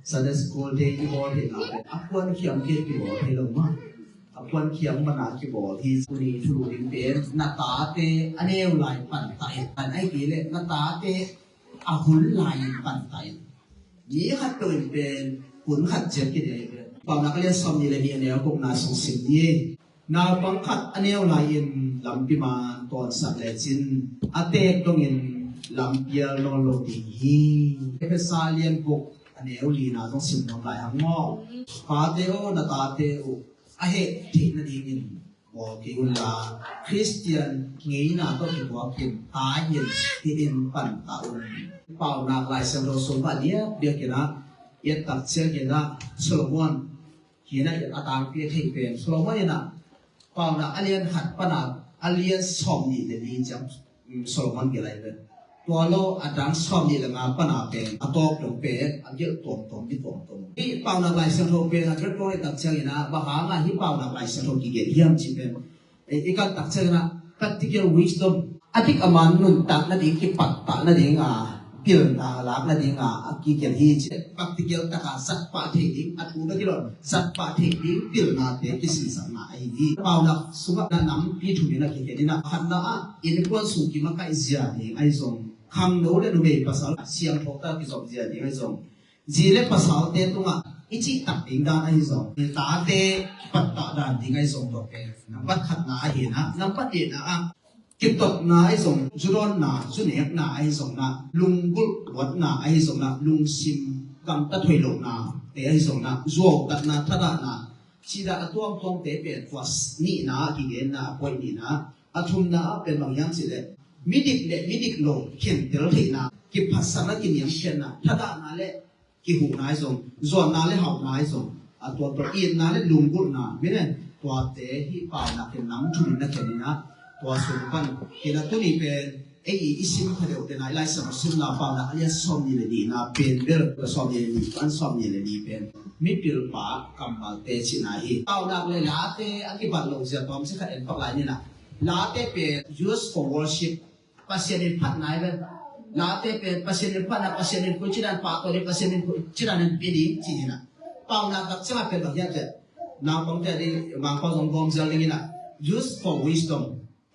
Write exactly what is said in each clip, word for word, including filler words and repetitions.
Sunday school te i bawl theihna pen a puan khiam te kibawl thei lo mah. A puan khiam mana kibawl hi. Tuni thulu ding pen na tate a neu lai pantah in, an ai ti le na tate a hun lai in pantah in. Ni khat peuh in pen hun khat ciat kidei pen. Paunak a lian sawm nih le nih a neu gukna sung sim ni. Naupang khat a neu lai-in lampi man tawnsak lecin a teek dongin lampial nawn lo ding hi. Efesa lian guk a neu lina zong sim nawn lai hang maw? Pate aw, na tate uh a heh theih nadingin bawl kei unla, Khristian ngeina tawh kituakin tai-in hih in pantah un. Paunak Lai Siangtho sung pah diakdiakin ah i et tak ciangin ah Solomon hi na, a tangpi a theih pen Solomon in ah Paunak a lian khat pana a lian sawm nih le li ciang, um, Solomon gelh ahi pen. Tua lo a dang sawm nih le nga pana pen a tawp dong pen a gelh tuamtuam, mi tuamtuam. Hih Paunak Lai Siangtho pen a gelh tuam tak ciangin ah bang hanga hih Paunak Lai Siangtho kigelh hiam cih pen i kan tak ciangin ah practical wisdom, a dik a man nuntak nading, kipattah nading a, pilna lak nading a, a kigelh hi ci. Practical taka zat pah thei ding, a thu na kilon zat pah thei ding pilnate kisinsakna ahi hi. Paunak sungah na nampi thum in a kigelh in ah, khatna ah innkuan sung kimakaih zia ding ahi zong, khangno le numei pasal siangtho ta kizop zia ding ahi zong, zi le pasalte tungah i cihtak ding dan ahi zong, tate kipattah dan ding ahi zong, tua pen nambat khatna ahi na. Nambat nihna ah kitotna ahi zong, zudawnna, zunekna ahi zong na, lunggulh luatna ahi zong na, lungsim gamta thoi lohna te ahi zong na, zuautatna, thadahna, cihdah a tuamtuamte pen tua nihna ah kigenna, a point nihna. A thumna ah pen bang hiam cih leh midik le midik lo khentel theihna, kiphatsakna, kiniamkhiatna, thadahna le kihuhna ahi zong, zuanna le hauhna ahi zong, a tua tua itna le lunggulhna, mi le tuate hih Paunak in nam thum in na khen in ah, tua sung pan kina tuni pen ei i sim kha deuh tena i Lai Siangtho simna Paunak a lian sawm nih le nihna pen bel, sawm nih le nih pan sawm nih le nih pen mipilpa kammalte cihna hi. Paunak le Late a kibat lo zia tawm si khat en pak lai ni na. Late pen used for worship, Pasian in phatna hi ven. Late pen Pasian in phatna, Pasian in koi cidan pahtawi, Pasian in koi cidan in pia ding ci hi na. Paunak tak ciang a pen bang hiam cih leh, naupangte a ding, Mangpau zong gawm zel ding in ah, used for wisdom.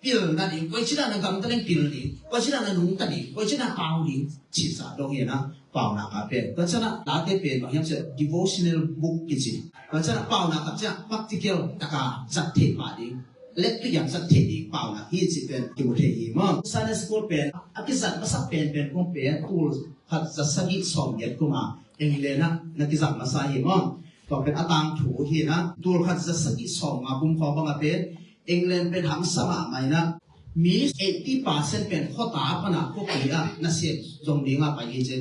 Pilna ding, koi cidan a gamta ding pil ding, koi cidan a nungta ding, koi cidan a pau ding, cihsa dong hi na. Paunak a pen, tua ciang a Late pen bang hiam cih leh devotional book kici. Tua ciang a Paunak a ciang practical taka zat theih pah ding, let pigiam zat theih ding Paunak hi cih pen kimu thei hi maw. Sunday school pen a kizat masa penpen kong pen tul khat za sagih sawm giat kum a England ah na kizat masa hi maw. Tua pen a tangthu hi na, tul khat za sagih sawm nga kum khawng bang a pen England pen hamsa mahmah hi na, mi eighty percent pen khuata pana khuapi ah nasem zong dinga pai hi ci.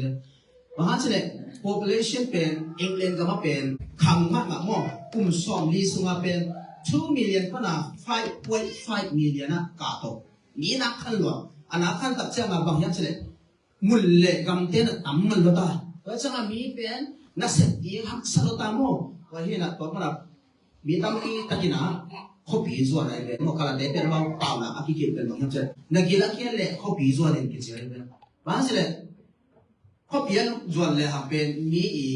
Bang hang cih leh population pen England gam ah pen khang mahmah maw, kum sawmli sungah pen two million pana five point five million ah kahto. Mi nak khan lua, a nak khan tak ciang a bang hiam cih leh mun le gamte na tam man lua ta. Tua ciang a mi pen nasep ding haksa lua ta maw. Tua hi na, tua pana mi tampi takin ah khuapi zuan ahi ve maw. Kalate pen amau Paunak a kikilh pen bang hiam cih leh, na gil a kian leh khuapi zuan in kici ahi ve. Bang hang cih leh khuapi a zuan le hang pen mi i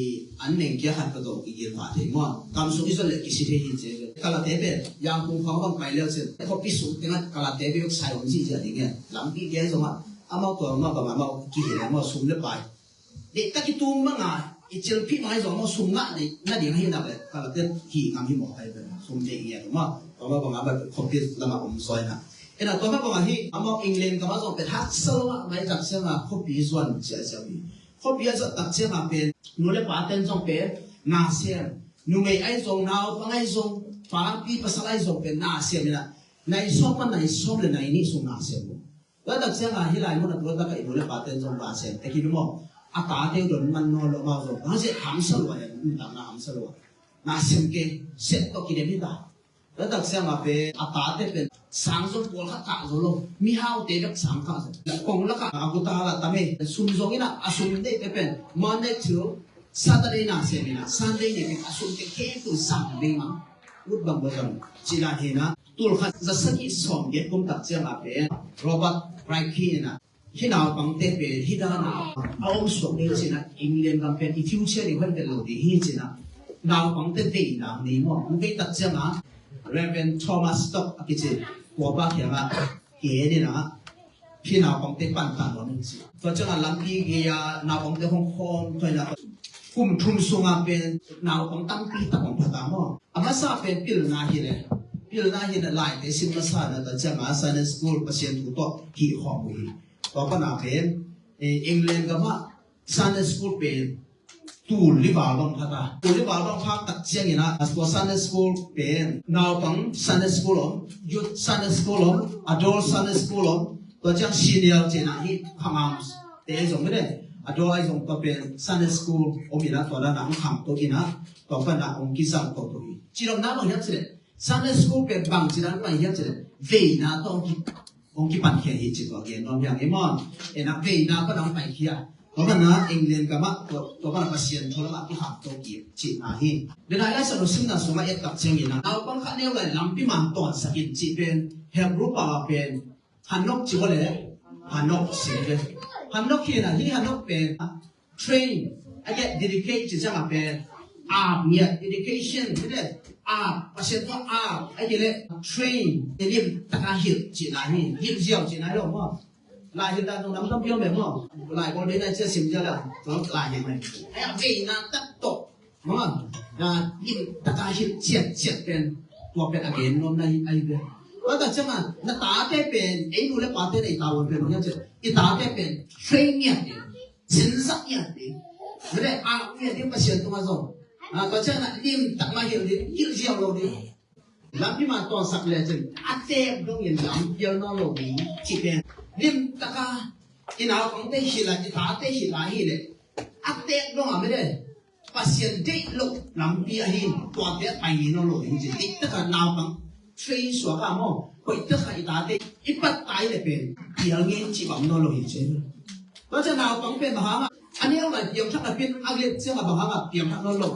an neng kia khat ka zong i gil pah thei maw. Kam sung i zuan le kisi thei hi ci ahi ve. Kalate pen Yangon khawng bang pai leu cin, khuapi sung tengah Kalate pen sai om zihziah ding e. Lampi kia zong ah amau tua mah bang amau kihilh a maw, sum le pai. Deihtak i tum banga, i cilphih banga i zong maw, sum ngah nading ahi nak leh Kalate hih ngam hi mawk ahi pen, sum deih ngiat uh maw. Tua mah banga bel khuapi lamah om zaw hi na. Ina tua mah banga hih amau England gam ah zong pen haksa lo ah, mai tak ciang a khuapi zuan ciahciah hi. Khuapi a zuan tak ciang a pen nu le paten zong pen na sem, numei ahi zong, naupang ahi zong, papi pasal ahi zong pen na sem hi na. Nai sawm pan nai sawm le nai nih sung na sem uh. Tua tak ciang a hih lai mun a tua tak a i nu le paten zong na sem tek hi maw. A tate uh don man nawn lo, amau zong bang hang cih leh hamsa lua, a nuntakna hamsa lua. Na sem kei, sem tawh kidem hi ta. Tua tak ciang a pen a tate pen sang zong pawlkhat kah zo lo, mihaute bek sang kah zo. Kong lakah a guta la tam e. Sum zong in ah, a sum neihte pen Monday to Saturday na sem in ah, Sunday ni pen a sumte khempeuh zang ding a, ut bang bang zang cih dan hi na. Tul khat za sagih sawm giat kum tak ciang a pen Robert Raikes in ah Hih naupangte pen hih dan a a om suak ding cih na, England gam pen i future ding hoih vet lo ding hi cih na, naupangte veina nei maw. Hong vei tak ciang a Reverend Thomas Stock a kici, tua pa kiangah gen in a, hih naupangte pantah nuam in ci. Tua ciangah lampi gei-a naupangte hong khawm tua in a, kum thum sungah pen naupang tampi tak hong pha ta maw. A masa pen pilna hi leh, pilna hi leh laite sim masa na, tua ciangah Sunday school Pasian thu tawh hih khawm uh hi. Tua pan a pen, eh, England gamah Sunday school pen tul li val bang pha ta. Tul li val bang pha tak ciangin a, tua Sunday school pen, naupang Sunday school om, youth Sunday school om, adult Sunday school om, tua ciang senior cih na hih khangam te zong mede, adult ai zong tua pen Sunday school om in a, tua dan a hong kham to in a, tua pan a hong kizang to to hi. Ci lawmna bang hiam cih leh, Sunday school pen bang cih dan bang hiam cih leh, veina tawh hong ki hong kipankhia hi cih tua gen nuam hi hang e maw. Ena veina pan a hong paikhia. Tua pan a England gamah, tua, tua pan a Pasian thu lamah kikham to kik cihna hi. Denai Lai Siangtho simna sungah et tak ciangin a, naupang khat neu lai lampi man tawnsak in cih pen, Hebrew pau a pen, hanok ci uh leh, hanok ci uh leh. Hanok hi na, hih hanok pen, train, a geh dedicate cih ciangah pen, ap ngiat, dedication, hi leh, ap, Pasian tawh ap, a geh leh, train, i lim taka hilh cihna hi, hilh ziau cihna hi lo maw. Lai hilh dan zong nam tampi om e maw. Lai bawl bei nai cia sim ziau leh, lai hilh mai. Ai a veina tak tawh, maw. Na lim taka hilh ciatciat pen, tua pen a gen nuam na hi, a hi pen. Tua tak ciangah, na tate pen, ei nu le pate na i tavuan pen, maw, ngiat ciat. I tate pen, train ngiat e. Sinsak ngiat ding. Mede, ap ngiat ding Pasian tungah zong. A, tua ciang na lim tak mah hilh ding, hilh ziau lo ding. Lampi man tawnsak lecin, a teek dongin lampial nawn lo ding, cih pen. Lim taka, i naupangte hilh a, i tate hilh a hilh leh. A teek dong a mede. Pasian deih loh lampi ahi, tuate a pai ngei nawn lo ding, cih. Dik taka naupang train suak a maw, hoih taka i tate i patta i leh pen pial ngei cih bang nawn lo hi ci. Tua ciang naupang pen bang hangah a neu lai piangthak napi in, a let ciangah bang hangah piangthak nawn lo.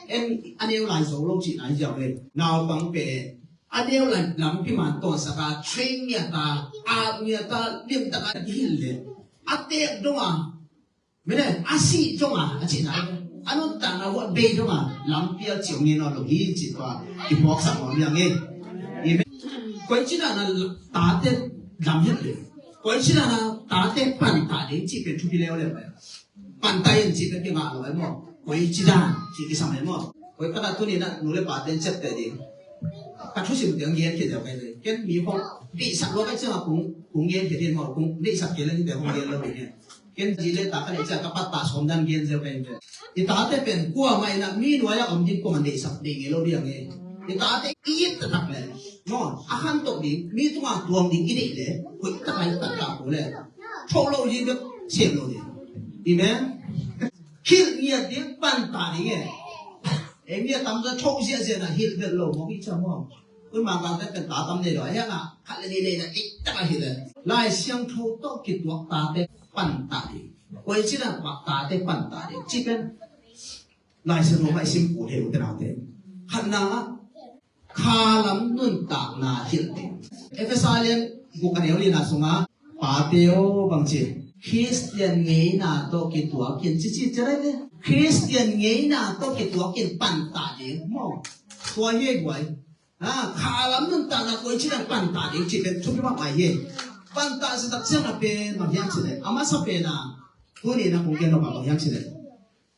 En a neu lai zo lo cihna hi ziau le. Naupang pen a neu lai lampi man tawnsak a, train ngiat a, ap ngiat a, lim taka i hilh leh, a teek dong a, mede, a sih dong a, a cihna, a nuntakna uh a bei dong a, lampial ciau ngei nawn lo hi cih tua kiphawksak nuam hi hang e. Amen. Koici dan a tate lam hilh ding, koici dan a tate pantah ding cih pen thupi leuleu e. Pantah in cih pen kingah lo e maw. Koici dan cih kisam e maw. Koi pana tuni na nu le pate in ciapteh ding. Ka thusim teng gen khia deuh kai ve. Ken mi hong deihsak lua kai ciangah kong, kong gen khia ding maw, kong deihsak kei leh hite hong gen lo ding e. Ken zi le ta ka neih ciang ka patta sawm dan gen ziau ka hi ve. I tate pen kuamah in a mi nuai-ah om ding kuamah deihsak deih ngei lo ding e. I tate i it taktak leh, maw, a khantoh ding, mi tungah tuang ding i deih leh, hoih tak a i taktak ko leh, thoh lo ding bek sem lo ding. Amen. Hilh ngiat ding, pantah ding e. Ei mi a tamzaw thoh ziahziah na hilh vet lo maw, hi ciang maw. Tun mangkangte pen ta tam nei lo a, hiangah khat le nih nei na dik tak a hilh e. Lai Siangtho tawh kituak tate pantah ding. Koici dan pah tate pantah ding. Ci pen Lai Siangtho mah i sim kul hi uh te naute. Khatna, khalam nuntakna hilh ding. Efesa lian guk a neu lina sungah, pate aw bang ci, Khristian ngeina tawh kituak in ci ci ci lai ve. Khristian ngeina tawh kituak in pantah ding maw. Tua hi guai. Ha, khalam nuntakna koici dan pantah ding cih pen thupi mahmah hi. Pantah zia tak ciang a pen bang hiam cih leh, a masa pen a, tuni na kong gen nop a bang hiam cih leh,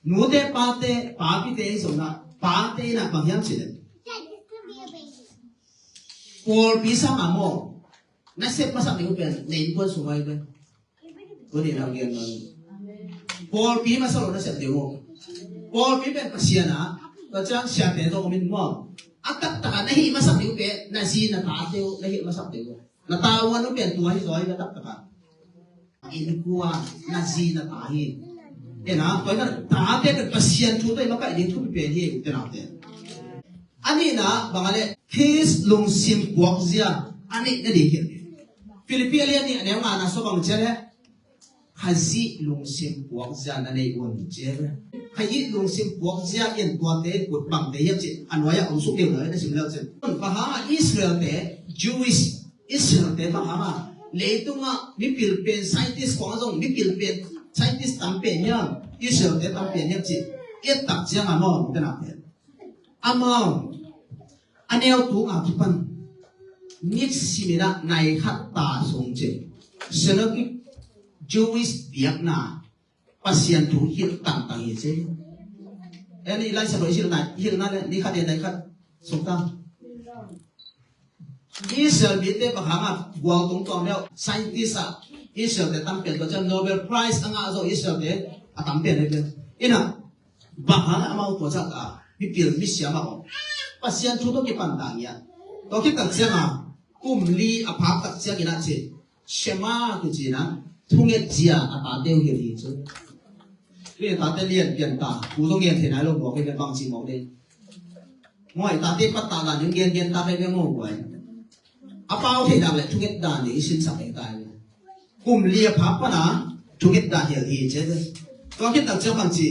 nute pate, papite in zong na, pate in a bang hiam cih leh, pawlpi sang a maw, na sep masak ding uh pen na innkuan sung a hi pen. Tuni na gen nop. Pawlpi masa lo na sep ding uh. Pawlpi pen Pasian a, tua ciang siate tawh om in maw. A taktak a na hih masak ding uh pen na zi na tate uh na hih masak ding uh. Na tavuan uh pen tua hi zaw hi na taktak a. Innkuan, na zi na ta hi. Ena, tua hi na tate pen Pasian thu tawh i makaih ding thupi pen hi, u te nau te. A nihna bang a leh, Khrist lungsim puakzia a neih nading hi. Philippi a lian nih a neu ngana sung bang ci a leh, Khazih lungsim puakzia na nei un ci a leh. Khazih lungsim puakzia in tuate kut bangte hiam cih a nuai-ah hong suk deuh nuai na sim leu cin. Bang hangah Israel-te, Jewish Israel-te bang hangah Leitungah mipil pen scientist khawng zong mipil pen scientist tam pen hiam, Israelte tam pen hiam cih i et tak ciangah maw, mite nak pen amau a neu tung a kipan nit siminah nai khat ta sung cin synagogue, Jewish biakna Pasian thu hilh tangtang hi ci. En i laisa lo i hilhna, hilhna le ni khat e nai khat sung ta. Israel mite bang hangah gual tung tuang meuh scientist ah Israel te tam pen tua ciang Nobel Prize a ngah zo Israel te a tam pen hi pen. Ina bang hangah amau tua ciang a mipil misiam ah om Pasian thu tawh kipan ta ngiat. Tua khit tak ciang a kum li a phak tak ciang ina ci Shema kici na thunget zia a tate uh hilh hi ci. Tui tate lian pian ta ku zong ngen thei nai lo buak hi bang ci mawk ding. Maw i tate pattah dan in gengen ta kei ve maw guai. A pau thei dak le thunget dan ding i sinsak ding ta hi. Kum li a phak pana thunget dan hilh hi ci ve. Tua khit tak ciang bang ci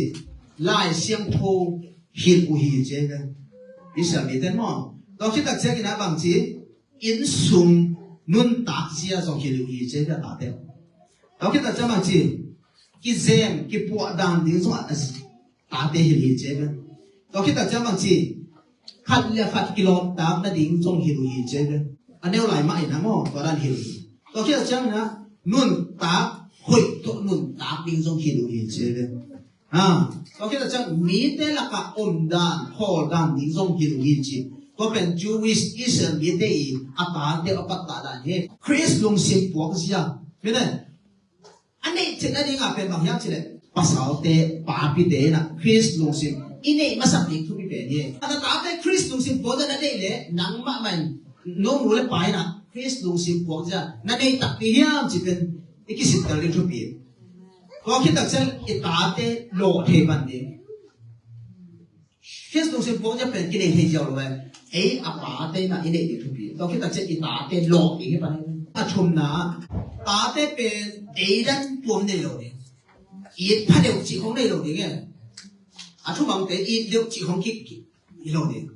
Lai Siangtho hilh uh hi ci ve. Israel mite maw. Tua khit tak ciang ina bang ci innsung nuntak zia zong hilh uh hi ci ve a tate. Tua khit tak ciang bang ci kizem kipuah dan ding zong a tate hilh hi ci ve. Tua khit tak ciang bang ci khat le khat kilawmtak nading zong hilh uh hi ci ve. A neu lai mah in a maw tua dan hilh hi. Tua khit tak ciang ina nuntak hoih tawh nuntak ding zong hilh uh hi ci ve. Ha, tua khit tak ciang mite lakah om dan khawl dan ding zong hilh uh hi ci. Tua pen Jewish Israel mite i a tate a pattah dan hi. Khrist lungsim puak zia mite a neih theihna dingah pen bang hiam cileh pasalte papite inah Khrist lungsim i neih masak ding thupi pen hi. A na tate Khrist lungsim puak zia na neih leh nang mahmah in nong nu le pa inah Khrist lungsim puak zia na neih takpi hiam ci pen i kisittel ding thupi. Tua khit tak ciang i tate lawh thei pan ding. Khrist lungsim puak zia pen kinei thei ziau lo e. Ei a pate inah i neih ding thupi. Tua khit tak ciang i tate lawh ding hi pan. A thumna tate pen deidan tuam nei lo ding. It pha deuh cih khong nei lo ding e. A thumangte it deuh cih khong kik kik hi lo ding.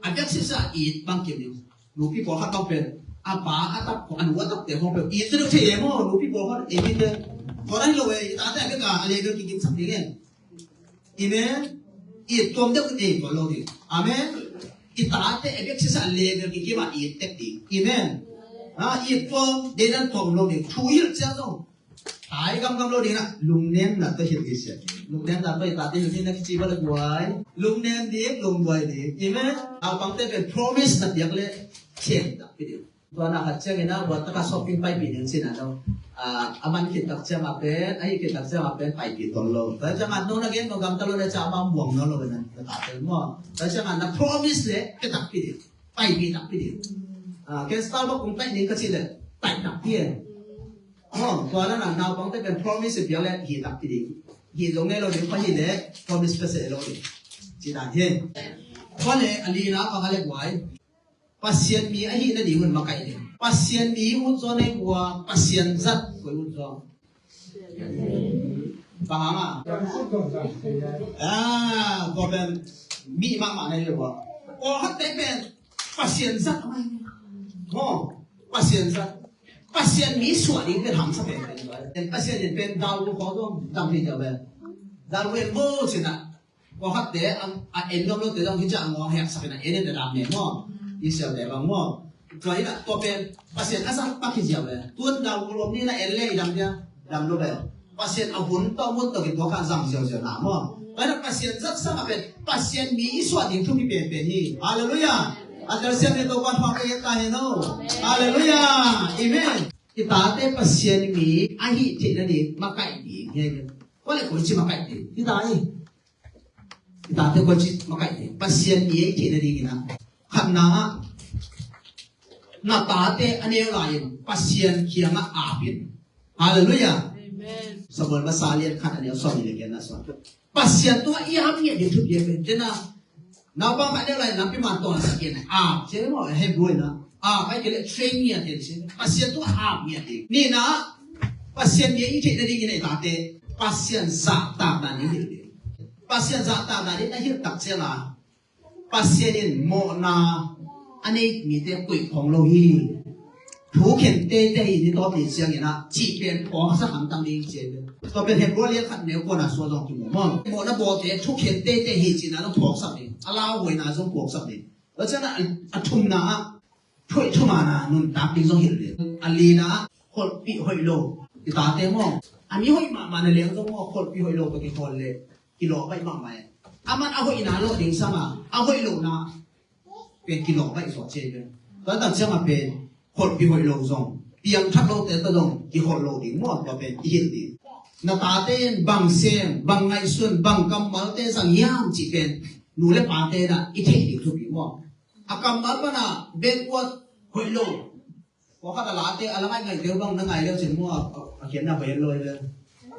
A biak sisa it bang kim ding. Nupi pawlkhat bang pen a pa a tap khong a nu a tapte khong pen it deuh thei e maw nupi pawlkhat ei mite. Tua dan hi lo e i tate a biak a a level kikimsak ding e. Amen. It tuam deuh in ei tuan lo ding. Amen. I tate a biak sisa level kikim a it tek ding. Amen. A it tuam deidan tuam lo ding thu hilh ciang zong. Ai gamgam lo ding na lungnemna tawh hilh hi sia. Lungnemna tawh i tate hilh ding na kici bal a guai. Lungnem ding lungguai ding. Amen. Naupangte pen promise na piak le thian takpi ding. Tua na khat ciangin a buat taka shopping paipih ding cina lo. A man khit tak ciang a pen a hih khit tak ciang a pen paipih tol lo. Tua ciang a nong na gen nong gamta lo le ca ma muang nawn lo na na tate maw. Tua ciang a na promise le ke takpi ding. Paipih takpi ding. Ken Starbucks kong taih ding ka cih le taih takpi e. Maw tua na na naupangte pen promise piak le hih takpi ding. Hih zong ngei lo ding pa hih le promise pia seh lo ding. Ci dan hi. Tua le a lina pa ka le guai. Pasian mi ahih nadingun makaih ding. Pasian mi ut zaw nei ua Pasian zat koi ut zaw. Bang hang a? Ah, tua pen mi mahmah nei ua. Pawlkhatte pen Pasian zat a mai. Maw, Pasian zat. Pasian mi suah ding pen hamsa pen pen. Pasian in pen dal ua khaw zong dang thei cia pen. Dal ua en bo cin a. Pawlkhatte a en nuam lote zong hi ciah a ngawng heksak in a en in a dam ne maw? Israel te bang maw? Tua hi lah tua pen Pasian a zat pak hi ziau le. Tun dal kulom ni na en le i dam dia dam lo le. Pasian a hun tawh mun tawh ki tua kha zang ziauziau na maw? Tua hi lah Pasian zat sang a pen Pasian mi i suah ding thupi penpen hi. Halleluiah. A telsiam ni Topa thuak ka hiat ta hi no. Halleluiah. Amen. I tate Pasian mi ahih theih nading makaih ding hi. Kua le koi ci makaih ding hi ta hi. I tate koi ci makaih ding Pasian mi ahih theih nading ina khatna ah na tate a neu lai-in Pasian kiangah apin. Halleluiah. Amen. Samuel masa lian khat a neu sawm ni le kian na sawm. Pasian tungah i ap ngiat ding thupi a pen dena naupang khat neu lai lampi man tawh na sak in ap ci maw Hebrew in a ap ai kei le train ngiat ding ci. Pasian tungah ap ngiat ding. Nihna Pasian mi i theih nading in a i tate Pasian zahtak dan in hilh ding. Pasian zahtak dan in a hilh tak ciang a Pasian in mawhna a nei mite koih khong lo hi. Thukhen teitei hi ni tawp ni ciangin ah cih pen phawksak hamtang ding ci hi. Tua pen Hebrew lian khat neu kuana sua zong kimu maw? Mawhna bawlte thukhen teitei hi cihna zong phawksak ding. A lauhuaina zong phawksak ding. Tua ciangin ah a thumna ah thuaih thumana nuntak ding zong hilh ding. A lina ah kholhpih hoih lo i tate maw? A mi hoih mahmah na leng zong maw, kholhpih hoih lo tawh kikhawl leh kilawh baih mahmah e. Aman a hoihna lawh ding sanga a hoih lohna pen kilawh baih suak ci hi ve. Tua tak ciangah pen kholhpih hoih lo zong, piangthak lote tawh zong kiholh lo ding maw, tua pen i hilh ding. Na tate in bang sem, bang ngaihsun, bang kammalte zang hiam cih pen nu le pate in ah i theih ding thupi maw? A kammal pana backward, hoih lo. Pawlkhat a late a la ngaih ngaih teu bang na ngai leu cin maw, a, a, a khiatna hoih lo hi ve.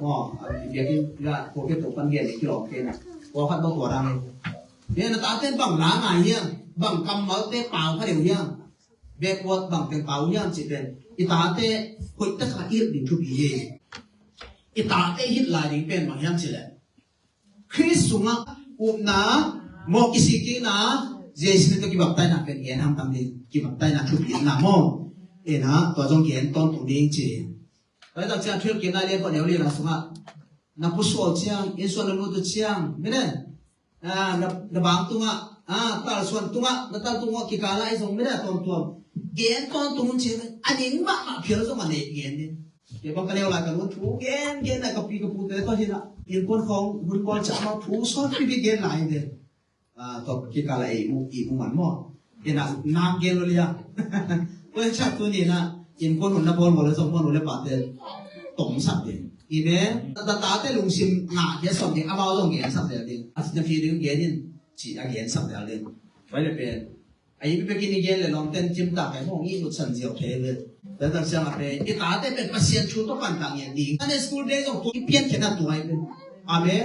Maw, a, biakinn la, pawlkhat to pan gen kilawm kei na. Pawlkhat bang tua dang hi. Ve, na tate bang la ngai hiam, bang kammalte pau kha deuh hiam, backward bang teng pau hiam cih pen i tate hoih tak a i hilh ding thupi hi. I tate i hilh lai ding pen bang hiam cih leh Khrist sungah upna, mawh kisikkikna, Jesu min tawh kibaptaina pen gen hamtang ding, kibaptaina thupi na maw? Ena, tua zong gen tawntung ding ci. Tua tak ciang thuhilhkikna lian kua neu lina sungah na pusual ciang, innsuan na lut uh ciang, mine, ah, na, na bang tungah, ah, talsuan tungah, na tal tungah kikal ah i zong mine tuamtuam gen tawntung un ci. A ning mahmah phial zong a nei gen ding. Kei bang ka neu lai ka lun thu gen gen lai ka pi ka pute tawh hi na. Innkuan khawng hun bawl ciang amau thu sawt pipi gen lai hi ve. Ah, tua kikal a ei mu, i mu man maw? Ina nak gen lo lia. Tua hi ciang tuni na innkuan hun na bawl bawl le zong maw, nu le pate tomsak ding. Amen. Ta, ta, tate lungsim ngah gen sawm ding, amau zong gensak zel ding. A na phi ding gen in ci a gensak zel ding. Tua hi le pen a i bekin i gen le lawmten cimtak ai hong i nutsan ziau thei ve. Tua tak ciang a pen i tate pen Pasian thu tawh pantak ngiat ding. Sunday school day zong tua i piankhiatna tua hi pen. Amen.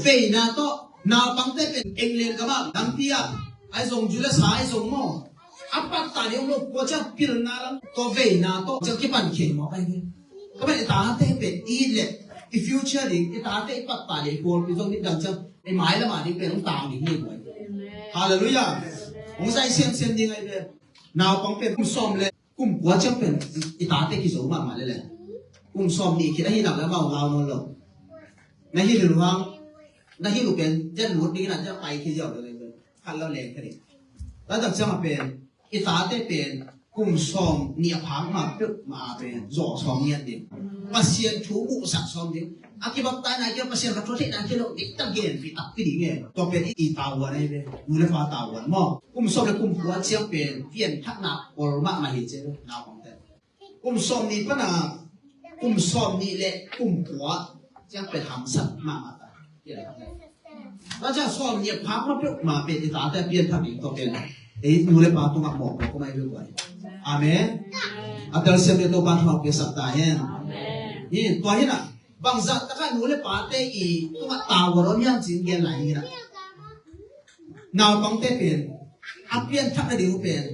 Veina tawh naupangte pen England gam ah lampi ah ai zong, julesa ai zong maw, a pattah ding om lo, kua ciang pilna lam tawh veina tawh ciang kipan khia mawk ai ve. Tua pen i tate pen i it leh i future ding, i tate i pattah leh i pawlpi zong nidang ciang i mailam a ding pen hong tang ding hi buai. Halleluiah. Hong zai siamsiam ding ai ve. Naupang pen kum sawm le kum kua ciang pen i tate kizo mahmah lel e. Kum sawm nih khit ahi nak le amau lau nawn lo. Na hilh uh hang, na hilh uh pen zen lut ding in a zen pai khi ziau lel e. Khat lo leng kha ding. Tua tak ciang a pen i tate pen kum sawm nih a phak ma peuhmah a pen zawh sawm ngiat ding. Pasian thu muhsak sawm ding. A kibaptaina kei Pasian ka thu theihna kei lo ding ta genpih takpi ding e. Tua pen i tavuan ahi ve. Nu le pa tavuan maw? Kum sawm le kum kua ciang pen pianthakna ol mahmah hi ci ve. Naupangte kum sawm nih pana, kum sawm nih le kum kua ciang pen hamsat mahmah ta. Tua ciang sawm nih a phak ma peuhmah pen i tate a pianthak ding tua pen ei nu le pa tungah mawhmawh kong ai ve buai. Amen. A telsiam le Topa thupha piaksak ta hen. Hi, tua hi na, bangzah takah nu le pate i tungah tavuan om hiam ci-in gen lai hi na. Naupangte pen a pianthak nading uh pen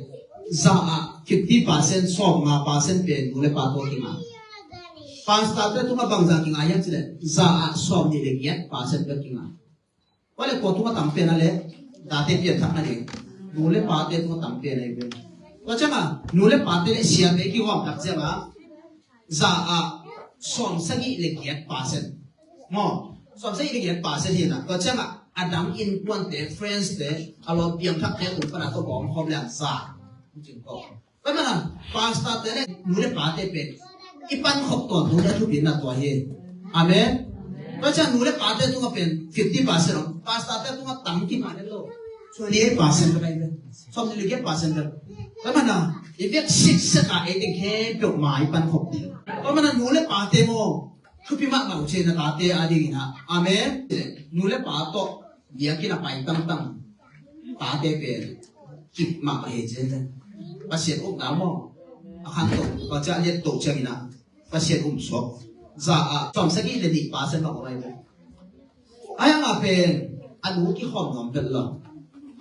za ah fifty percent, sawmnga percent pen nu le pa tawh kinga. Pastorte tungah bangzah kinga hiam cih leh za ah sawmnih le giat percent bek kinga. Tua leh kua tungah tam pen a leh tate pianthak nading, nu le pate tungah tam pen a hi pen. Tua ciangah nu le pate le siate kigawm tak ciangah za ah sawmsagih le giat percent. Maw, sawmsagih le giat percent hi na. Tua ciangah a dang innkuante, friendste, a lawm piangthakte tung pana tawh bawm khawm le an za. Tua mana pastorte le nu le pate pen i pankhop tawntung le thupi na tua hi. Amen. Tua ciang nu le pate tungah pen fifty percent om. Pastorte tungah tam kipah den lo. Twenty eight percent ka pai pen. Sawmnih le giat percent ka. Tua mana i vek siksak a ei teng khempeuh ma i pankhop ding. Tua mana nu le pate maw, thupi mahmah uh ci na tate a dingin ah. Amen. Nu le pa tawh biakinn a pai tangtang tate pen kip mahmah hi ci. Pasian upna maw, a khan to, Pasian liat to ciangin ah Pasian um suak. Za ah sawmsagih le nih percent bang om ai ve. Ai ang a pen a nu kikhawm nuam vet lo.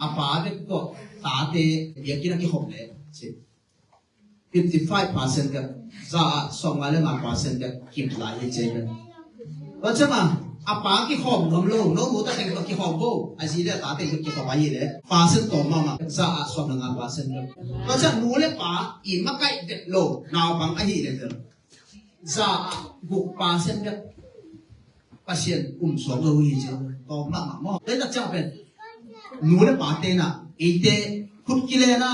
A pa bek tawh tate biakinn a kikhawm le ci. Fifty five percent bek, za ah sawmnga le nga percent bek kip lai hi ci ve. Tua ciangah A pa kikhawm nuam lo, no nu ta teng tawh kikhawm bo. A zi le a ta teng tawh kikhawm ahi le, percent tawm mahmah, za ah sawm le nga percent lo. Tua ciang nu le pa i makaih vet lo, naupang ahi le vel, za ah guk percent bek Pasian kum suak lo hi ci. Tawm mahmah maw. Tua tak ciang pen nu le pate na, eite khut kilen a,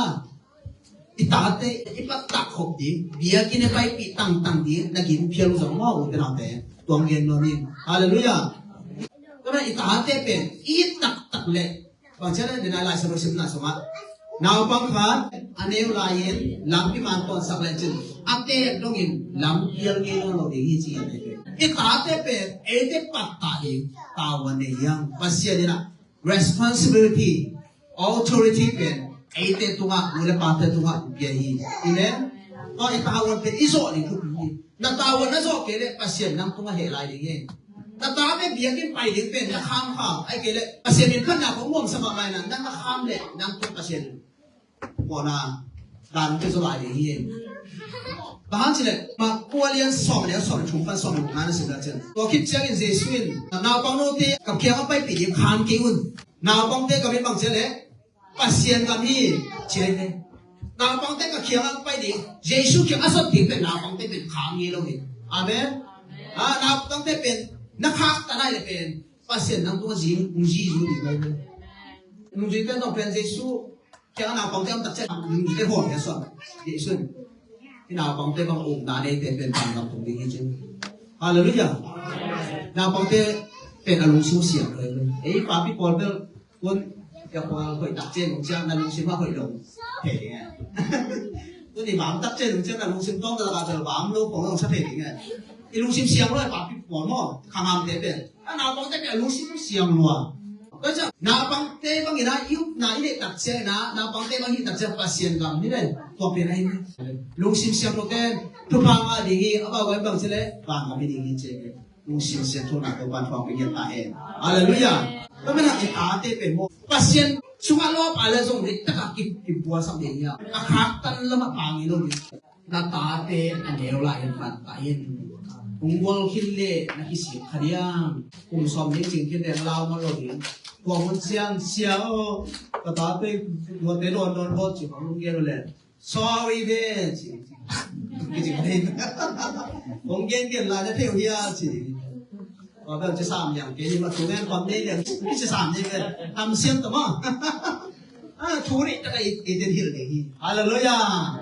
i tate i pattah khop ding, biakinn a paipih tangtang ding na gin phial uh zong maw, ute naute, tuang gen nuam ing. Halleluiah. Tua i tate pen i taktak le, bang ci a le, den a Lai Siangtho simna sungah, naupang khat a neu lai-in lampi man pawnsak lecin, a teek dongin lam phial ngei lo ding hi ci. I tate pen eite pattah ding tavuan nei hiam? Pasian in a responsibility, authority pen eite tungah, nu le pate tungah pia hi. Amen. Tua i tavuan pen i zawh ding thupi hi. Na tavuan na zawh kei le Pasian nang tungah heh lai ding hi. Na tate biakinn pai ding pen na kham kham, ahih kei le Pasian min phatna kong muamsa mahmah in a, nang na kham le nang tung Pasian pawlna dan pia zaw lai ding hi. Bang hang ci le, Mark kua lian sawm le sawm le thum pan sawm le gukna na sim le cin, tua khit ciangin Jesu in, naupang note ka kiangah paipih ding kham kei un. Naupangte ka min bang ci le, Pasian gam hi ci hi. Naupangte ka kiangah pai ding, Jesu kiang a sot ding pen naupangte pen kham ngei lo hi. Amen. Ah, naupangte pen na khaktan a hih le pen Pasian nang tungah zi, nungzi zu ding lo hi. Nungzuite zong pen Jesu kiangah naupangte om tak ciang nungzuite hawm hi a suak. Jesu in hih naupangte bang ukna neite pen vantung tung ding hi ci. Halleluiah. Naupangte pen a lungsim siang lo hi. Ei papi pawl bel, tun, ya pawl hoih tak ciang nung ciang na lungsim a hoih lo thei ding e. Tun i vam tak ciang nung ciang na lungsim tawng ta lak a bel vam lo khong lo sa thei ding e. I lungsim siang lo e, papi pawl maw, khangamte pen. A naupangte pen a lungsim siang lua. Tua ciang naupangte bangin a i upna i neih tak ciang in a, naupangte bang hih tak ciang Pasian gam hi le, tua pen a hi. Lungsim siang lo ten thupha ngah ding hi, a bang bang ci le, bang gam hi ding hi ci. Lungsim siangthona Topa'n thupha pia ta hen. Halleluiah. Tua manin i tate pen maw, Pasian sungah lawp a le zong dik takah ki, kipuaksak ding hi a. A khaktan lamah pang hi lo ding. Na tate a neu lai-in pan ta in. Hong gual khin le na kisik kha diam. Kum sawm nih cing khin le lau man lo ding. Tua hun ciang sia aw, ka tate nuate dawn dawn bawt ci hong lunggen uh le. Sorry ve ci. Kici kha ding. Hong gen gen lai na thei uh hia ci. Tua bel ci sam liang kei ni ma tu ngen pam nei liang ci sam nei ve. Tam siam ta maw. Ah, thu nih taka i, i den hilh ding hi. Halleluiah.